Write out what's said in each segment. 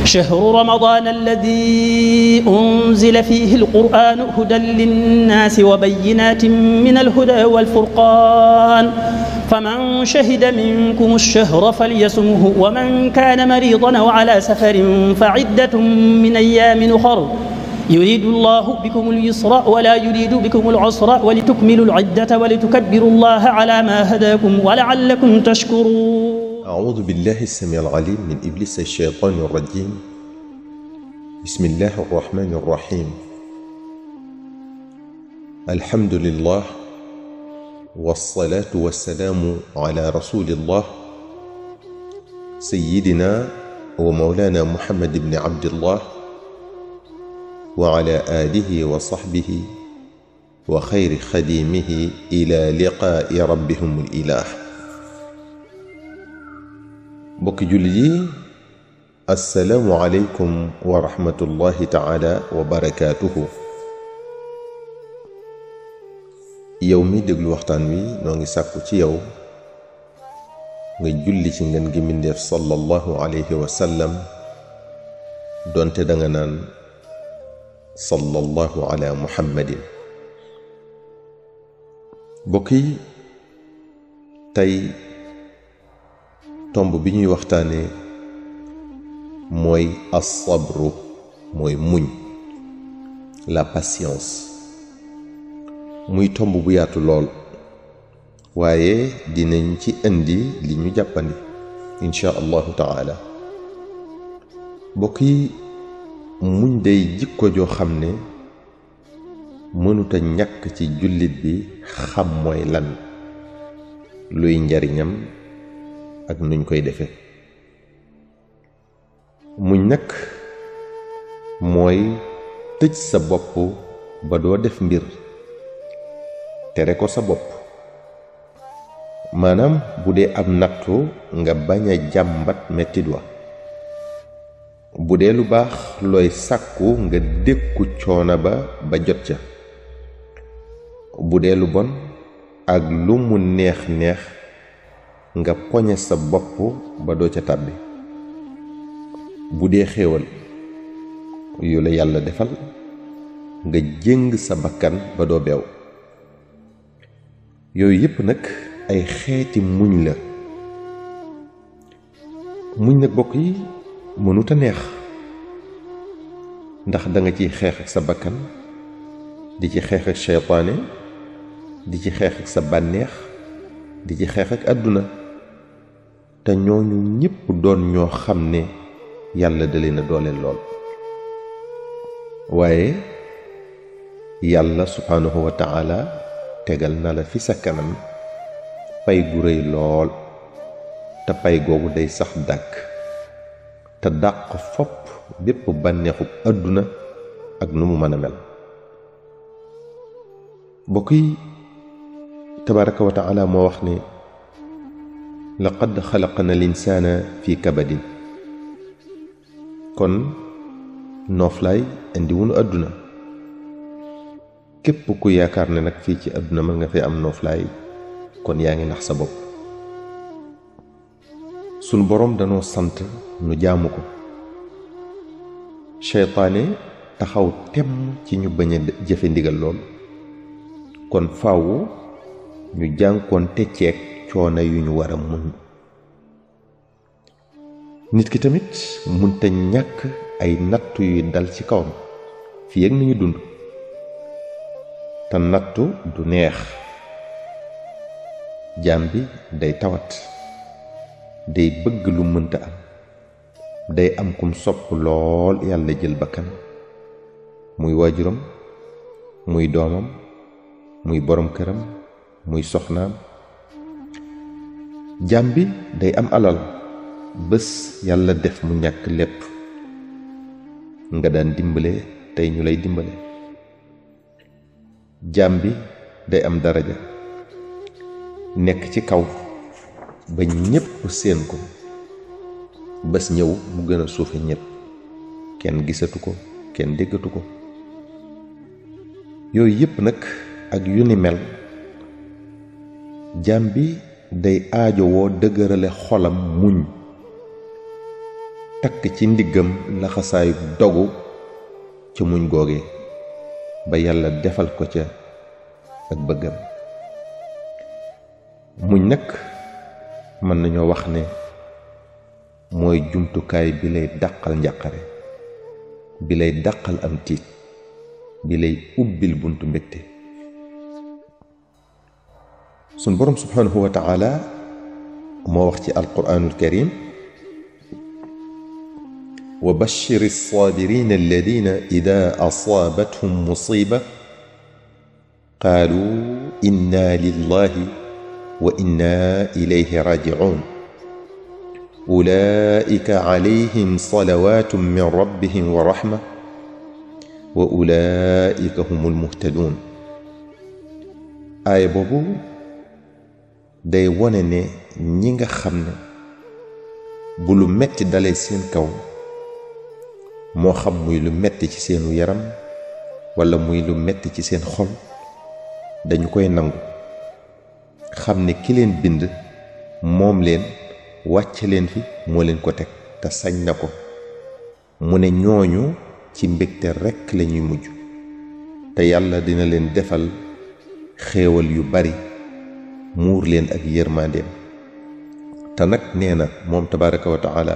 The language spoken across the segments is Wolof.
شهر رمضان الذي أنزل فيه القرآن هدى للناس وبينات من الهدى والفرقان فمن شهد منكم الشهر فليصمه ومن كان مريضا أو على سفر فعدة من أيام أخر يريد الله بكم اليسر ولا يريد بكم العسر ولتكملوا العدة ولتكبروا الله على ما هداكم ولعلكم تشكرون. أعوذ بالله السميع العليم من إبليس الشيطان الرجيم. بسم الله الرحمن الرحيم. الحمد لله والصلاة والسلام على رسول الله سيدنا ومولانا محمد بن عبد الله وعلى آله وصحبه وخير خديمه إلى لقاء ربهم الإله. mbokki jullit yi assalaamu aleykum wa rahmatullahi taala wa barakaatuhu. yow mi déglu waxtaan wi noo ngi sàkku ci yow nga julli ci ngeen gi mbindéef sallallahu alayhi wa sallam donte danga naan sallallahu ala muhammadin. mbokk yi tey tomb bi ñuy waxtaane mooy as-sabru, mooy muñ, la patience. muy tomb bu yaatu lool waaye dinañ ci indi li ñu jàppandi insha allahu taala. mbokk yi muñ day jikko joo xam ne mënuta ñàkk ci jullit bi xam mooy lan, luy njariñam ak nuñ koy defe. muñ nag mooy tëj sa bopp ba doo def mbir tere ko sa bopp. maanaam bu dee am nattu nga bañ a jàmbat mettit wa, bu dee lu baax looy sàkku nga dékku coono ba jot ca, bu dee lu bon ak lu mu neex neex nga poñe sa bopp ba doo ca tàbbi. bu dee xéewal yu la yàlla defal nga jéng sa bakkan ba doo beew. yooyu yépp nag ay xeeti muñ la. muñ nag bokk yi mënuta neex ndax danga ciy xeex ak sa bakkan, di ci xeex ak seytaane, di ci xeex ak sa bànneex, di ci xeex ak àdduna, te ñooñu ñépp doon ñoo xam ne yàlla da leen a dooleel lool. waaye yàlla subhaanahu wa taala tegal na la fi sa kanam pay gu rëy lool, te pay googu day sax dàkk te dàq fopp bépp bànneexub àdduna ak nu mu mën a mel. mbokk yi tabaraka wa taala moo wax ne laqad xalaqna linsaana fi kabadin. kon nooflaay indiwunu àdduna. képp ku yaakaar ne nag fii ci àdduna mën nga fee am nooflaay kon yaa ngi nax sa bopp. sunu boroom danoo sant nu jaamu ko. seytaane taxaw temm ci ñu bañ a jëfe ndigal lool, kon faaw ñu jànkoon tecceek coono yu ñu war a muñ. nit ki tamit munta ñàkk ay nattu yuy dal ci kawam fii ak nañu dund, te nattu du neex. jaam bi day tawat, day bëgg lu mënta am, day am kum sopp lool yàlla jël bakkan, muy waajuram, muy doomam, muy borom këram, muy soxnaam. jaam bi day am alal, bés yàlla def mu ñàkk lépp, nga daan dimbale tey ñu lay dimbale. jaam bi day am daraja, nekk ci kaw ba ñépp seen ko, bés ñëw mu gën a suufe ñépp, kenn gisatu ko, kenn déggatu ko. yooyu yépp nag ak yu ni mel, jaam bi day aajowoo dëgërale xolam muñ takk ci ndiggam laxasaayu dogu ca muñ googee ba yàlla defal ko ca ak bëggam. muñ nag mën nañoo wax ne mooy jumtukaay bi lay dàqal njàqare, bi lay dàqal am tiit, bi lay ubbil buntu mbégte. sun borom subhanahu wa ta'ala moo wax ci alquraanul karim: wa bashiri saabirina alladina ida asaabathum musiba qaalu inna lillahi wa inna ilayhi raji'un ulaika alayhim salawatun min rabbihim wa rahma wa ulaika humul muhtadun. aaya boobu day wone ne ñi nga xam ne bu lu metti dalee seen kaw, moo xam muy lu metti ci seenu yaram walla muy lu metti ci seen xol, dañu koy nangu xam ne ki leen bind moom leen wàcce leen fi moo leen ko teg te sañ na ko. mu ne ñooñu ci mbégte rekk lañuy mujj te yàlla dina leen defal xéewal yu bari, muur leen ak yërmandeem. te nag nee na moom tabaraka wa taala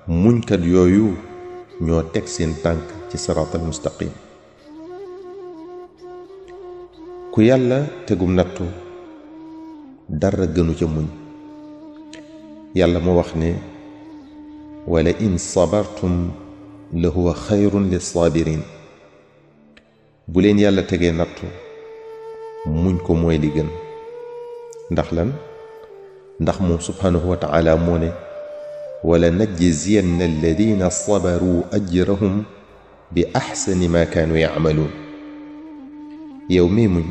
muñkat yooyu ñoo teg seen tànk ci siraatal mustaqim. ku yàlla tegum nattu dara gënu ca muñ. yàlla moo wax ne wala in sabartum la huwa xayrun lissaabiriin. bu leen yàlla tegee nattu muñ ko mooy li gën. ndax lan? ndax moom subhanahu wa ta'ala moo ne wala najziyanna alladina sabaru ajrahum bi axsani ma kaanu yacmaluun. yow mii muñ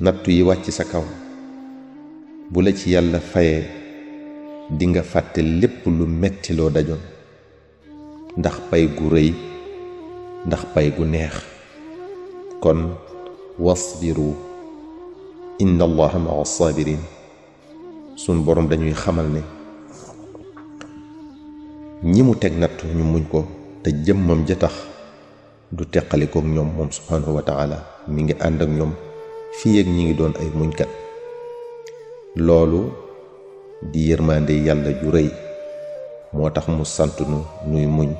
nattu yi wàcc sa kaw, bu la ci yàlla fayee dinga fàtte lépp lu metti loo dajoon, ndax pay gu rëy, ndax pay gu neex. kon wasbiru inna allaha maa saabiriin. sun boroom dañuy xamal ne ñi mu teg nattu ñu muñ ko te jëmmam ja tax du teqalikook ñoom. moom subhanahu wa ta'ala mi ngi ànd ak ñoom fii ak ñi ngi doon ay muñkat. loolu di yërmande yàlla ju rëy moo tax mu sant nu nuy muñ.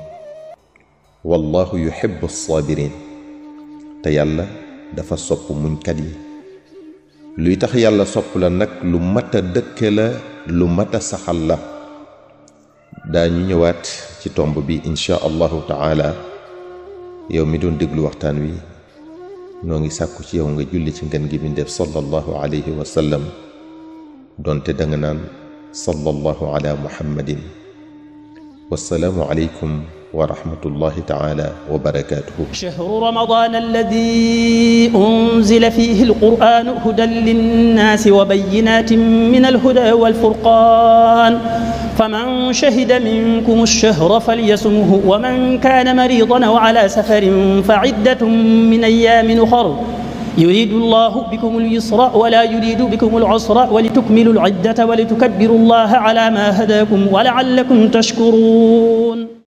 wallahu yuhibbu saabiriin. te yàlla dafa sopp muñkat yi. luy tax yàlla sopp la nag lu mat a dëkke la, lu mat a saxal la. daañu ñëwaat ci tomb bi insha allahu taala. yow mi doon déglu waxtaan wi noo ngi sàkku ci yow nga julli ci ngën gi bindeef sallallahu alayhi wa sallam, doonte danga naan sallallahu ala muhammadin. wassalaamu alaykum ورحمة الله تعالى وبركاته. شهر رمضان الذي أنزل فيه القرآن هدى للناس وبينات من الهدى والفرقان فمن شهد منكم الشهر فليصمه ومن كان مريضا أو على سفر فعدة من أيام أخر يريد الله بكم اليسر ولا يريد بكم العسر ولتكملوا العدة ولتكبروا الله على ما هداكم ولعلكم تشكرون.